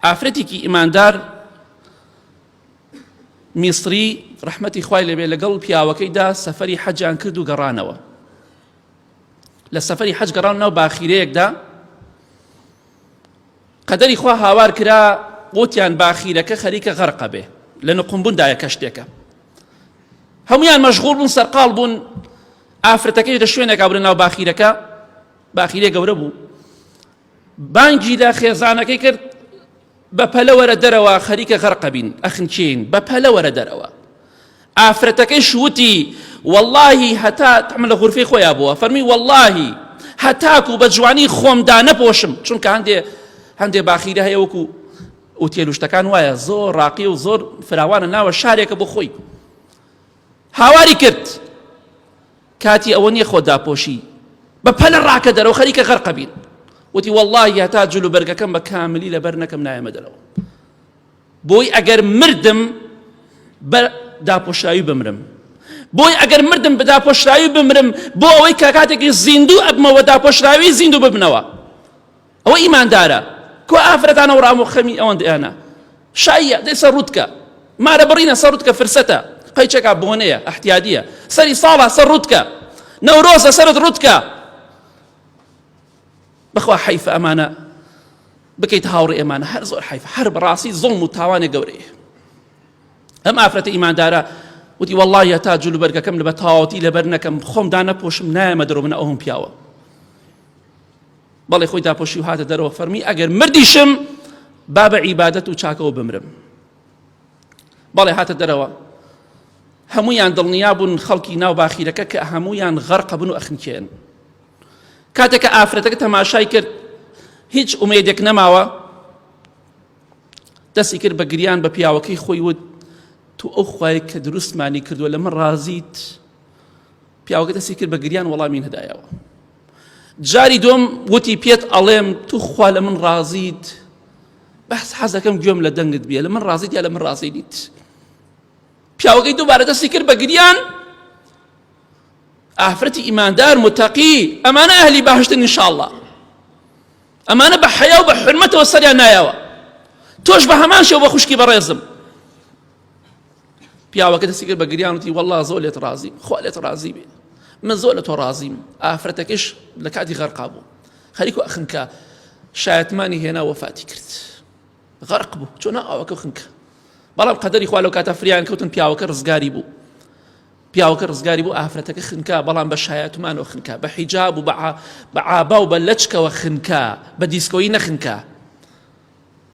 ئافرەتێکی ئیماندار میسری ڕەحمەتی خوای لێبێ لەگەڵ پیاوەکەیدا سەفەری حەجیان کرد و گەڕانەوە لە سەفەری حەج گەڕان ناو باخیرەیەکدا قەدەری خوا هاوار کرا وتیان باخیرەکە خەریکە غەرقە بێ لە نقومبووندایە کەشتێکە هەمویان مەشغول بوون سەرقاڵ بوون ئافرەتەکەی لە شوێنێکا بوون ناو باخیرەکە باخیرە گەورە بوو بانگی لە خێزانەکەی کرد بە پەلە وەرە دەرەوە خەریکە غەرقە بین ئەخنکێین بە پەلە وەرە دەرەوە ئافرەتەکەیش وتی واللهی هەتا تەمە لە غورفەی خۆیا بووە فەرمی واللهی هەتاکو بە جوانی خۆم دانەپۆشم چونکە هەندێ هەندێ باخیرە هەیە وەکو ئوتێل و شتەکان وایە زۆر ڕاقی و زۆر فراوانە ناوە شارێکە بۆ خۆی هاواری کرد کاتی ئەوە نییە خۆت داپۆشی بە پەلە ڕاکە دەرەوە خەریکە غەرقە بین وتی واللهی هەتا جل و بەرگەکەم بە کاملی لەبەر نەکەم نایەمە دەرەوە بۆی ئەگەر مردم بە داپۆشراوی بمرم بۆی ئەگەر مردم بە داپۆشراوی بمرم بۆ ئەوەی کە کاتێکی زیندوو ئەبمەوە داپۆشراوی زیندوو ببنەوە ئەوە ئیماندارە کۆ ئافرەتانە و ڕام و خەمی ئەوەندەیانە شاییە دەی سەر ڕووتکە مارە بڕینە سەر ڕووتکە فرسەتە قەیچەکە بۆنەیە ئەحتیادیە سەری ساڵە سەر ڕووتکە نەورۆزە سەرت ڕووتکە بەخوا حەیفە ئەمانە بکەیت هاوڕێ ئێمانە هەر زۆر حەیف هەر بەڕاستی زوڵم و تاوانێک گەورەیە ئەم ئافرەتە ئیماندارە وتی واللهی هەتا جلوبەرگەکەم لە بە تەواوەتی لەبەر نەکەم خۆم دانەپۆشم نایەمە دەرەوە من ئەوم پیاوە بەڵێ خۆی داپۆشی و هاتە دەرەوە فەرمی ئەگەر مردیشم با بە عیبادەت و چاکەوە بمرم بەڵێ هاتە دەرەوە هەمویان دڵنیا بوون خەڵکی ناو باخیرەکە کە هەمویان غەرقە بن و ئەخنکێن کاتێک کە ئافرەتەکە تەماشای کرد هیچ ئومێدێک نەماوە دەستی کرد بە گریان بە پیاوەکەی خۆی وت تو ئەو خوای کە دروستمانی کردووە لە من ڕازیت پیاوەکە دەستی کرد بە گریان وەڵامی نەدایەوە جاری دوم وتی پێت ئەڵێم تو خوا لە من ڕازیت بەس حەزەکەم گوێم لە دەنگت بێ لە من ڕازیت یا لە من ڕازی نیت پیاوەکەی دووبارە دەستی کرد بە گریان ئافرەتی ئیماندار متەقی ئەمانە ئەهلی بەهەشتن ئینشاءاللە ئەمانە بە حەیا و بە حرمەتەوە سەریان نایەوە تۆش بە هەمان شێوە بە خوشکی بەڕێزم پیاوەکە دەستی کرد بە گریان وتی والله زۆر لێت ڕازیم خوا لێت ڕازی بێ من زۆر لە تۆ ڕازیم ئافرەتەکەش لە کاتی غەرقا بوو خەریک و ئەخنکە شایەتمانی هێنا وەفاتی کرد غەرق بوو چۆن ئاوەکە خنکە بەڵام قەدەری خوا لەو کاتە فریان کەوتن پیاوەکە ڕزگاری بوو پیاوەکە ڕزگاری بوو ئافرەتەکە خنکا بەڵام بە شایەتمانەوە خنکا بە حیجاب و بە عابا و بە لەچکەوە خنکا بە دیسکۆیی نەخنکا.